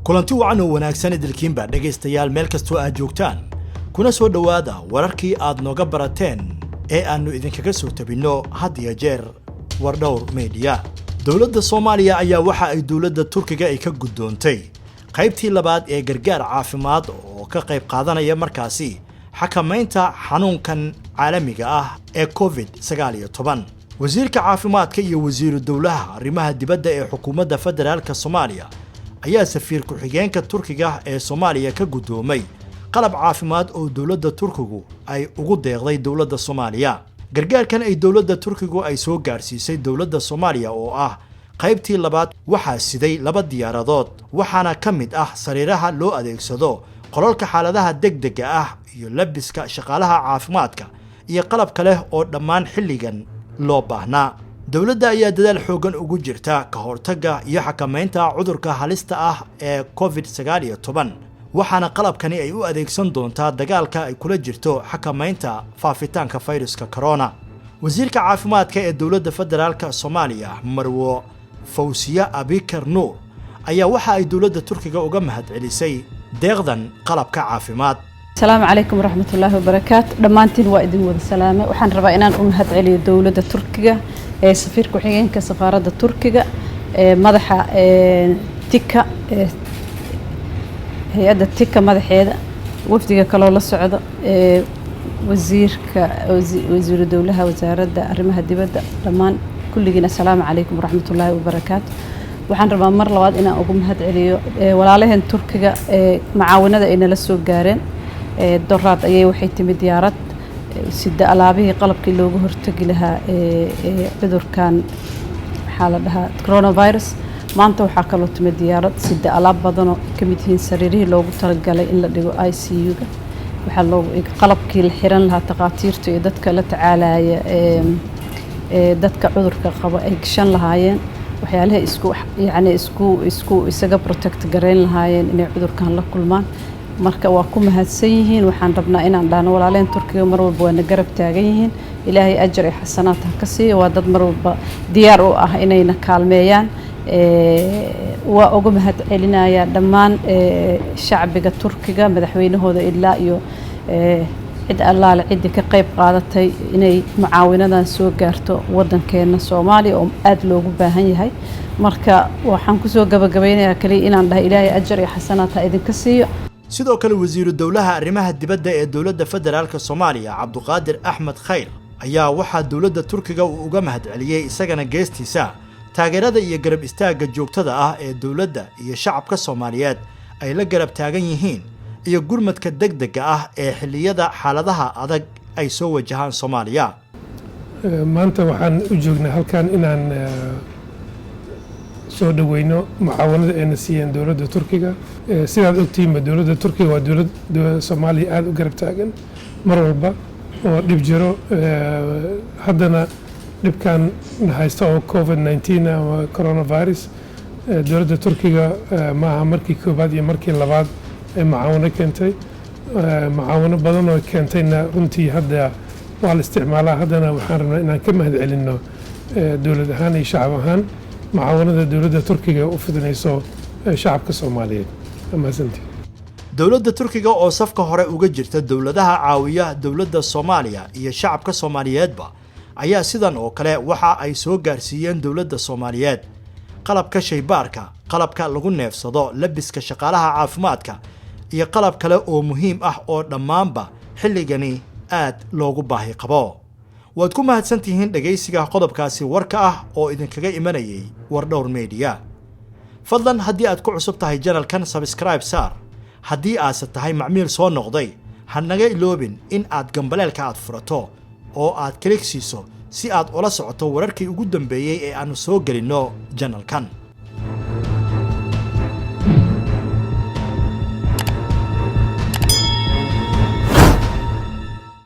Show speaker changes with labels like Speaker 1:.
Speaker 1: Kulanti wacan oo wanaagsan idilkiinba, dhegaystayaal, meel kastoo aad joogtaan, kuna soo dhowaada wararkii aad nooga barateen ee aannu idinkaga soo tabinno had iyo jeer Wardhowr Media. Dowladda Soomaaliya ayaa waxa ay dowladda Turkiga ay ka guddoontay qaybtii labaad ee gargaar caafimaad oo ka qayb qaadanaya markaasi xakamaynta xanuunkan caalamiga ah ee COVID-19. Wasiirka caafimaadka iyo wasiiru dowlaha arrimaha dibadda ee xukuumadda federaalka Soomaaliya ayaa safiir ku-xigeenka Turkiga ee Soomaaliya ka guddoomay qalab caafimaad oo dowladda Turkigu ay ugu deeqday dowladda Soomaaliya. Gargaarkan ay dowladda Turkigu ay soo gaarsiisay dowladda Soomaaliya oo ah qaybtii labaad waxaa siday laba diyaaradood, waxaana ka mid ah sariiraha loo adeegsado qolalka xaaladaha degdega ah iyo labiska shaqaalaha caafimaadka iyo qalab kale oo dhammaan xilligan loo baahnaa. Dowladda ayaa dadaal xooggan ugu jirta ka hortagga iyo xakamaynta cudurka halista ah ee COVID-19, waxaana qalabkani ay u adeegsan doontaa dagaalka ay kula jirto xakamaynta faafitaanka fayruska corona. Wasiirka caafimaadka ee dowladda federaalka Soomaaliya, Marwo Fawsiye Abikar Nuur, ayaa waxa ay dowladda Turkiga uga mahadcelisay deeqdan qalabka caafimaad.
Speaker 2: Asalaamu calaykum waraxmatullaahi wabarakaatu. Dhammaantiin waa idin wada salaamay. Waxaan rabaa inaan u mahad celiyo dowladda Turkiga ee safiir ku-xigeenka safaaradda Turkiga ee madaxa TİKA ee hay-adda TİKA madaxeeda, wafdiga kaloo la socda, ee wasiirka, wasiiru dowlaha wasaaradda arrimaha dibadda, dhammaan kulligiin, assalaamu calaykum waraxmatullaahi wabarakaatu. Waxaan rabaa mar labaad inaan ugu mahad celiyo walaalaheen Turkiga ee macaawinada ay nala soo gaareen. Doraad ayay waxay timid diyaarad sida alaabihii qalabkii looga hortagi lahaa ee cudurkan, maxaa la dhahaa, coronavirus. Maanta waxaa kaloo timid diyaarad sida alaab badanoo ka mid yihiin sariirihii loogu talagalay in la dhigo ICU-ga, waxaa loogu qalabkii la xiran lahaa takhaatiirta iyo dadka la tacaalaya ee dadka cudurka qaba ay gashan lahaayeen, waxyaalaha isku yacni isku isaga protect gareyn lahaayeen inay cudurkan la kulmaan. Marka waa ku mahadsan yihiin. Waxaan rabnaa inaan dhahno walaaleen Turkiga mar walba waana garab taagan yihiin, Ilaahay ajar iyo xasanaad ha ka siiyo. Waa dad mar walba diyaar u ah inayna kaalmeeyaan. Waa uga mahad celinayaa dhammaan shacbiga Turkiga, madaxweynahooda ilaa iyo cid allaale ciddii ka qayb qaadatay inay mucaawinadan soo gaarto waddankeena Soomaaliya oo aada loogu baahan yahay. Marka waxaan kusoo gabagabeynayaa kaliya inaan dhahay Ilaahay ajar iyo xasanaad ha idinka siiyo.
Speaker 1: Sidoo kale, wasiiru dowlaha arrimaha dibadda ee dowladda federaalka Soomaaliya, Cabduqaadir Axmed Khayr, ayaa waxaa dowladda Turkiga uu uga mahad celiyey isagana geestiisa taageerada iyo garab istaagga joogtada ah ee dowladda iyo shacabka Soomaaliyeed ay la garab taagan yihiin iyo gurmadka degdega ah ee xilliyada xaaladaha adag ay soo wajahaan Soomaaliya.
Speaker 3: Maanta waxaan u joognaa halkan inaan soo dhoweyno mucaawanada ayna siiyeen dowladda Turkiga. Sidaad ogtihiinba, dowladda Turkiga waa dowlad Soomaaliya aada u garab taagan mar walba oo dhib jiro. Haddana dhibkan haysta oo COVID-19 ama coronavirus, dowladda Turkiga ma aha markii koobaad iyo markii labaad ay mucaawano keentay. Mucaawano badan oo keentayna runtii hadda waa la isticmaalaa. Haddana waxaan rabnaa inaan ka mahad celinno dowlad ahaan iyo shacab ahaan mucaawanada dowladda Turkiga u fidinayso shacabka Soomaaliyeed. Mahadsantii.
Speaker 1: Dowladda Turkiga oo safka hore uga jirta dowladaha caawiya dowladda Soomaaliya iyo shacabka Soomaaliyeedba ayaa sidan oo kale waxa ay soo gaarsiiyeen dowladda Soomaaliyeed qalabka shaybaarka, qalabka lagu neefsado, labiska shaqaalaha caafimaadka iyo qalab kale oo muhiim ah oo dhammaanba xilligani aad loogu baahi qabo. Waad ku mahadsan tihiin dhegaysiga qodobkaasi warka ah oo idinkaga imanayay Wardhowr Media. Fadlan, haddii aad ku cusub tahay channelkan, subscribe saar. Haddii aadse tahay macmiil soo noqday, ha naga iloobin in aad gambaleelka aad furato oo aad click siiso si aad ula socoto wararkii ugu dambeeyey ee aannu soo gelinno channelkan.